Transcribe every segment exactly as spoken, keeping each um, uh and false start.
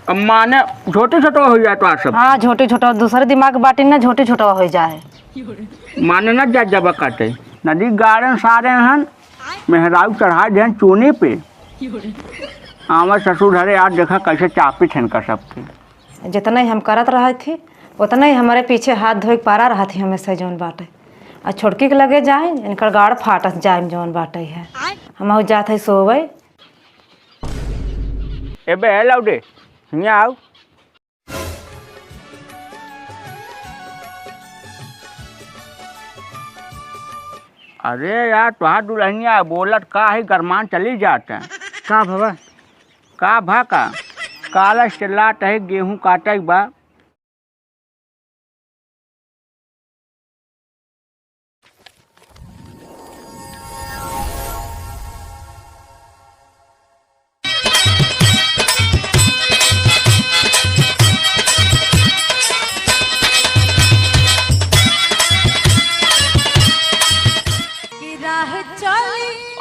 अब माने झोटी छोटवा होइ जाए तो आ सब। हाँ, झोटी छोटवा, दूसरे दिमाग बाटी ना, झोटी छोटवा होइ जाए। माने ना जा जबा काटे। नदी गाड़न सारे हन, मेहरारू चढ़ाए देहन चूनी पे। आवा ससुर हरे, आज देखा कैसे चापी ठेन का सबके। जितना ही हम करत रहत थी, उतना ही हमरे पीछे हाथ धोए के पारा रहत ही हमेशा जौन बाटे। आ छोटकी के लगे जाए, इनकर गाड़ फाटत जाए जौन बाटे है। हम जात है सोवे। ए बे, हे लौडे, हियाँ आउ। अरे यार, तोहार दुल्हनिया बोलत का है, गरमान चली जात है। का भवा? का भा का? काला से लात है, गेहूं काटे के बा।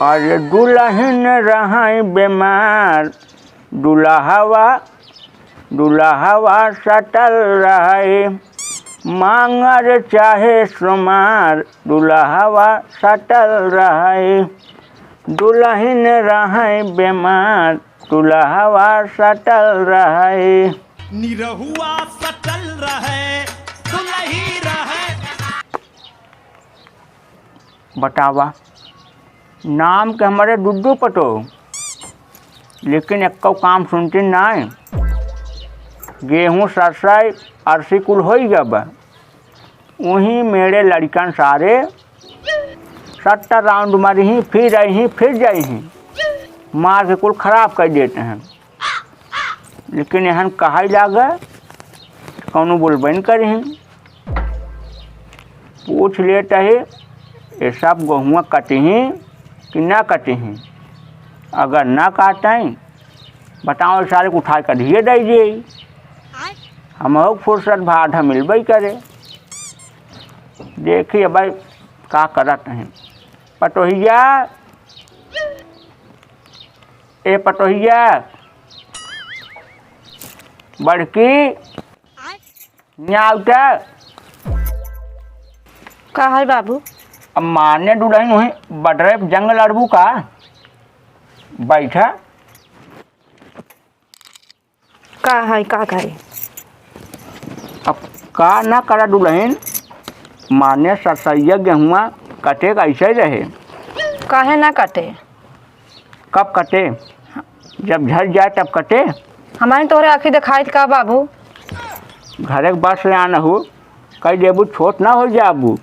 अरे दुलहिन रहइ बेमार, दुलहवा, दुलहवा सटल रहइ, मांगर चाहे सोमार, दुलहवा सटल रहइ। दुलहिन रहइ बेमार, दुलहवा सटल रहइ। निरहुआ सटल रहइ, दुलही रहइ। बतावा, नाम के हमरे दुद्दू पटो, लेकिन एक्को काम सुनती नाय। गेहूं सरसई अरसी कुल होई गब, उहीं मेरे लड़िकन सारे सत्तर राउंड मरिहीं, फिर अइहीं, फिर जइहीं, मार के कुल खराब कर देते हैं। लेकिन एहन कहइ लागे, कउनो बोलबइ न करिहीं। पूछ लेत ही, ये सब गेहुआ कटिहीं कि ना कटिहीं? अगर ना काटइँ, बताओ, सारे के उठाए कढ़िए दइ दिए। हमहू के फुर्सत भाड़ा मिलबइ करे। देखी अब का करत हैं। पटोहिया, ए पटोहिया, बड़की, न्याउटा। का है बाबू? अब माने दुलहिन वहीं बडरे जंग लड़बू का? बैठा। का है, का करे? अब का ना करा दुलहिन, माने सरसैया गेहुआ कटे कैसे रहे? काहे ना कटे? कब कटे? जब झर जाए तब कटे। हमारे तोहरे आँखी देखाइत का बाबू? घरे के बात से आन हो, कह देबू छोट ना हो जाबू।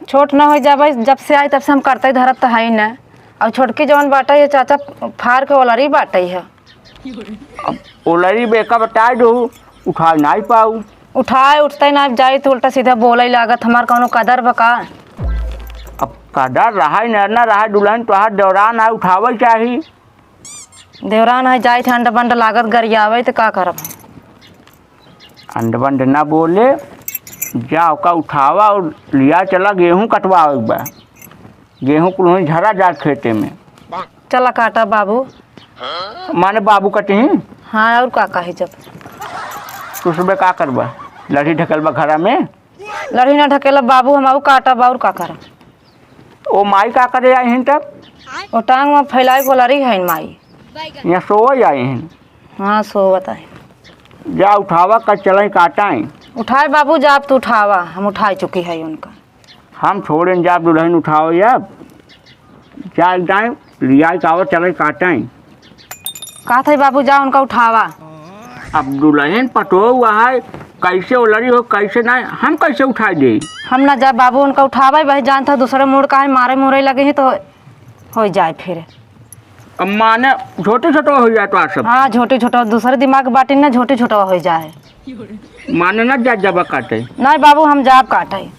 छोट ना हो जाबे, जब से आई तब से हम करते धरत तो है ही ना। और छोटकी जवन बाटे ये चाचा फार के ओलरी बाटे है। अब ओलरी बेका बताए दो, उठा नाई पाऊ। उठाए उठते ना जाई तो उल्टा सीधा बोले लागत, हमार कौनो कदर बा का? अब कदर रहा ना, ना रहा दुलहिन, तोहार देवरान है, उठावे चाही। देवरान है, जाइत है, अंड बंड लागत गरियावे, त का करब? अंड बंड ना बोले, जा ओका उठावा और लिया चला, गेहूं कटवावे के बा। गेहूं कुल वहीं झरा जात खेते में। चला काटा बाबू। माने बाबू कटिहीं? हाँ, और का कही जब। तू सुबह का करबा? लड़ी ढकल बा घरा में? लड़ी ना ढकेला बाबू, हम आऊ काटब, और का करब? ओ माई का करे आई हैं तब? ओ टांग में फैलाए को लड़ी है माई। यहाँ सोवै आई हैं। हाँ, सोवत है। जा उठावा, कल चलें काटाएं। उठाए बाबू, जा अब तू उठावा, हम उठाए चुकी है उनका। हम छोड़ें जाब दुलहिन उठावे अब। जा जाए, लियाए के आवा, चलें काटें। कहत है बाबू, जा उनका उठावा। अब दुलहिन पटोह हुआ है, कैसे ओलरी हो, कैसे ना, हम कैसे उठाए दे? हम ना जा बाबू, उनका उठावे, वही जानत है दूसरे मूड़ का है, मारे मुरे लगे हैं तो हो जाए फिर। अब माने झोटी छोटो हो जाए तो आ सब। हाँ, झोटी छोटो, दूसरे दिमाग बाटी ना, झोटी छोटो हो जाए। माने ना जा जबा काटे। नहीं बाबू, हम जाब काटे।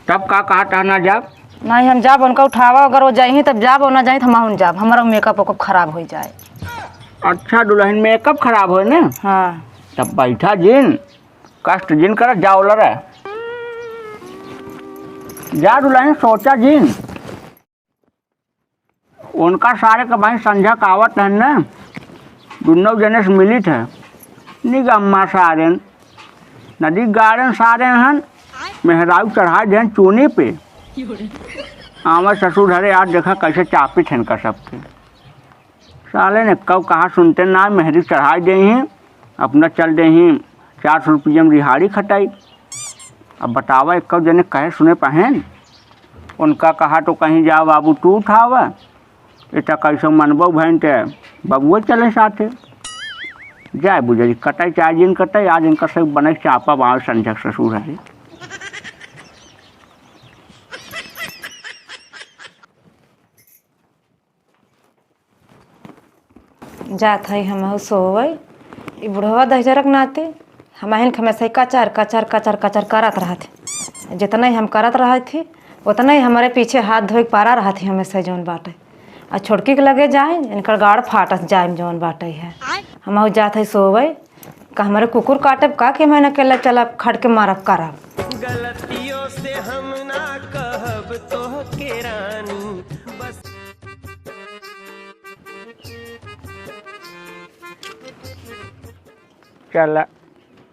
तब का कहा था ना जाब? नहीं, हम जाब, उनका उठावा, अगर वो जाइहीं तब जाब, वो ना जाइहीं तो हम जाब, हमारा मेकअप वेकअप खराब हो जाए। अच्छा दुलहिन, मेकअप खराब होए ना? हाँ। तब बैठा जिन, कष्ट जिन करा, जा ओलरा। जा दुलहिन, सोचा जिन। उनका सारे के भाई संझा का आवत है ना, दुनों जने से मिलित है। निगम्मा सारेन, नदी गाड़ेन सारेन हन, मेहरारू चढ़ाइ देन चूनी पे। आवा ससुर हरे, आज देखा कैसे चापित हन का सबके। साले ने कउ कहा सुनते ना, मेहरी चढ़ाइ देइहीं, अपना चल देइहीं चार सौ रुपया में रिहाड़ी खटाई। अब बतावा, एक्को जने कहे सुने पहेन? उनका कहा तो कहीं जा बाबू तू उठावा, इता कैसे मनबो भैन ते बबुआ चले साथे। जाए बुझे जी, कटाई चाहे जिन कटाई, आज इनका सब बने चापा बावे संझक ससुर हरे। जात हई हमहू सोवै। ई बुढ़वा दहिजरक नाती हमहिन के हमेशा ही कचर, कचर, कचर, कचर करत रहत ही। जितना ही हम करत रहत ही, उतना ही हमरे पीछे हाथ धोए के पारा रहत ही हमेशा जौन बाटे। आ छोटकी के लगे जाए, इनकर गाड़ फाटत जाए जौन बाटे है। हमहू जात हई सोवै। का हमरे कुकुर काटब का कि मैं अकेला चलब खट के मारब करब? गलतियों से हम ना कहब तोहके रानी, बस। चल,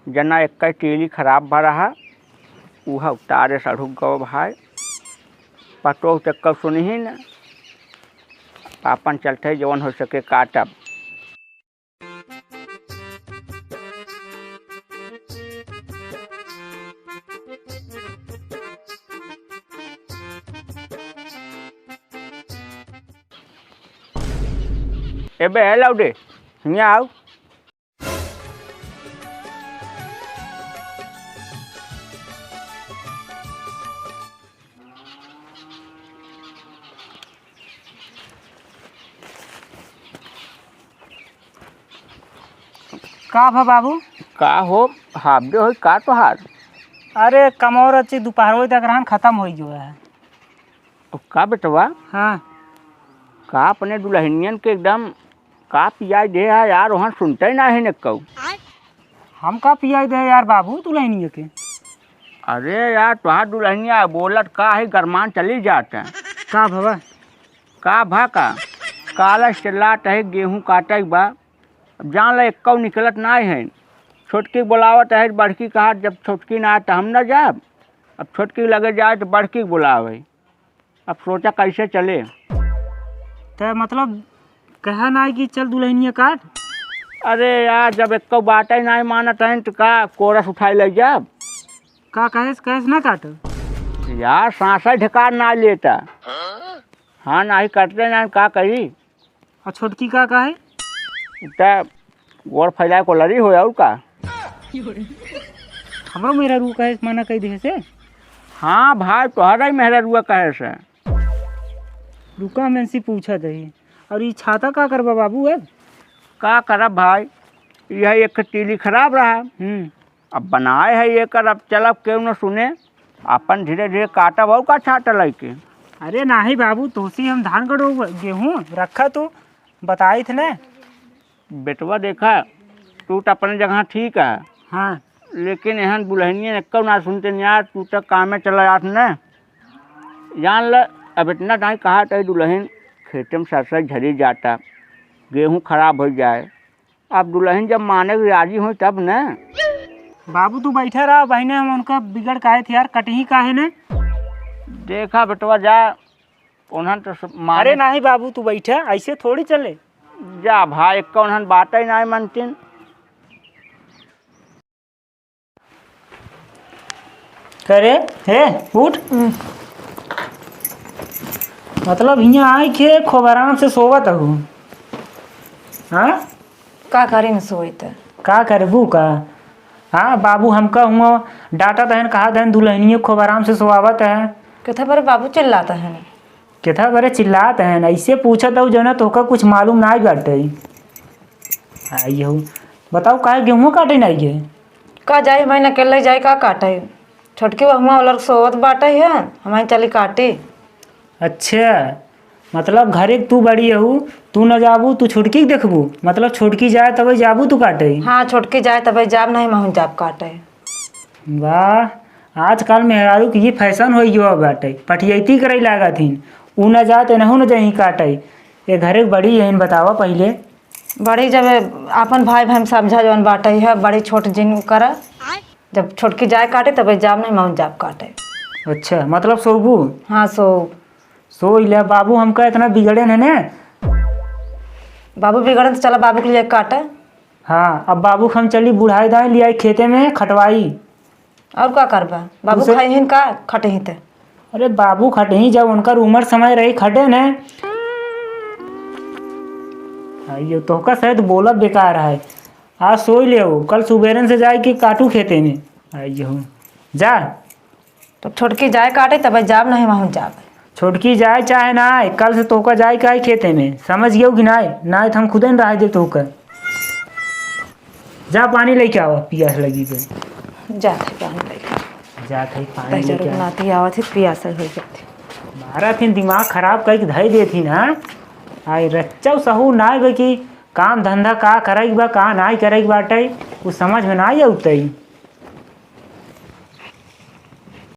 जना एक्कै तीली खराब भा रहा, उहा उतारे सढ़ुक गवा भाई। पतोह ते कब सुनही न, आपन चलते जवन होइ सके काटब। एबे, ए लौडे, हियाँ आउ। का भा बाबू? का हो, हाफ डे होई का तोहार? अरे, कमौर अच्छी दोपहर होई तक रहन खतम होई जो है। ओ का बेटवा? हाँ। का अपने दुलहिनियन के एकदम का पियाई दे है यार, ओहन सुनते ना है ने कऊ। हम का पियाई दे यार बाबू दुलहिनिया के? अरे यार, तोहार दुलहिनिया बोलत का है, गरमान चली जात है। का भवा? का भा का? काला से लात है, गेहूँ काटे के बा। अब जान ला, एक्कौ निकलत नाय है। छोटकी के बोलावत है, बड़की कहा, जब छोटकी ना आए, तो हम ना जाब। अब छोटकी लगे जाए, तो बड़की के बोलावे। अब सोचा, कैसे चले? तो मतलब, कहा ना कि चल दुलहिनिया काट? अरे यार, जब एक्कौ बात ही नाय मानत है, तो का कोरस उठाए ले जाब? का कहेस, कहेस ना काट? यार, सांसा ढेकार ना लेता। हाँ, नाही कटते ना, का करी? आ छोटकी का, का है? त गोड़ फैलाए को लड़ी हो, और का? हमरो मेहरारू कहे से मना कई देहे से? हाँ भाई, तोहरा ही मेहरारुआ कहे से। रुका, हम इनसे पूछा दही। और ई छाता का करबा बाबू अब? का करब भाई, यह एक तीली खराब रहा। हम्म। अब बनाए है ये कर, अब चलब केहू न सुने, अपन धीरे धीरे काटब और का छाटा लइके। अरे नाही बाबू, तोसी हम धान गड़ो गेहूँ रखा तू बताई थे ना। बेटवा देखा, तू तो अपने जगह ठीक है। हाँ। लेकिन एहन दुलहिनिया एक्कौ ना सुनते यार, तू तो कामे चला जात न। जान ल, अब इतना टाइम कहा तई दुलहिन खेते में सरसों झरी जाता, गेहूँ खराब हो जाए, अब दुलहिन जब माने के राजी होई तब न। बाबू तू बैठा रहा, बहिने हम उनका बिगड़ काहे थे यार, कटही काहे ने? देखा बेटवा जा, उन्हन तो सब माने। अरे नाही बाबू तू बैठा, ऐसे थोड़ी चले। जा भाई, एक्कौ उन्हन बात ही नाही मनतीन। करे, हे, उठ। हम्म। मतलब हियाँ आइ के खूब आराम से सोवत हूँ। हाँ? का करी न सोइत? का करबू का? हाँ, बाबू हमका हुआ डांटत हन, कहत हन दुलहिनिया खूब आराम से सोवावत है। केथा बरे बाबू चिल्लात हन। केथा बरे चिल्लात हन, ऐसे पूछत हूँ जौना तोहका कुछ मालूम नाई बाटे। आ, यहू बताओ, काहे गेहूं काटे नाई गे? का जाई, मैं अकेले जाई का काटे? छोटकी वहुआ वाला सोवत बाटे है, हमारी चली काटे। अच्छा, मतलब घरे के तू बड़ी हऊ, तू न जाबू, तू छोटकी के देखबू? मतलब छोटकी जाए तबे जाबू तू काटे? हाँ, छोटकी जाए तबे जाब, नहीं महूँ जाब काटे। वाह, आजकल मेहरारू के ये फैशन होइ गयो बाटे, पटियैती करे लागत हिन, ऊ न जात एनहू न जहीं काटे। ये घरे के बड़ी हईन, बतावा पहिले। बड़ी जब आपन भाई बहन समझा जवन बाटे है, बड़ी छोट जिन करा। जब छोटकी जाए काटे, तबे जाब नहीं, महूँ जाब काटे। अच्छा, मतलब सोबू? हाँ, सो। सो ले, बाबू हमका इतना बिगड़े न ने। बाबू बिगड़न तो चला बाबू के लिए काटे। हाँ, अब बाबू के हम चली बुढ़ाई दाई लियाई खेते में खटवाई। और का करबा? बाबू उसे खाइहिन का, खटही ते? अरे बाबू खटही, जब उनकर उम्र समय रही खटे ने। आ, ये तोहका शायद बोला बेकार है। आज सोई ले हो, कल सुबेरन से जाए के काटू खेते में। आ, ये हो। जा। तो छोटकी जाए काटे, तबे जाब नहीं, वहाँ जाब। छोटकी जाए चाहे ना आए, कल से तोहका जाए के आई खेते में, समझ गयो कि ना आए? ना आए तो हम खुदे न रह दे तोहका। जा पानी लेके आवा, पियास लगी बे। जात है पानी लेके। जात है पानी तैसे लेके रुक आ। नाती आवत है, पियास हो जाती। मारा फिर दिमाग खराब करके धई देती ना। आई रच्चा सहू ना बे कि काम धंधा का करे के बा, का नाई करे के बाटे, उ समझ में ना आवतई।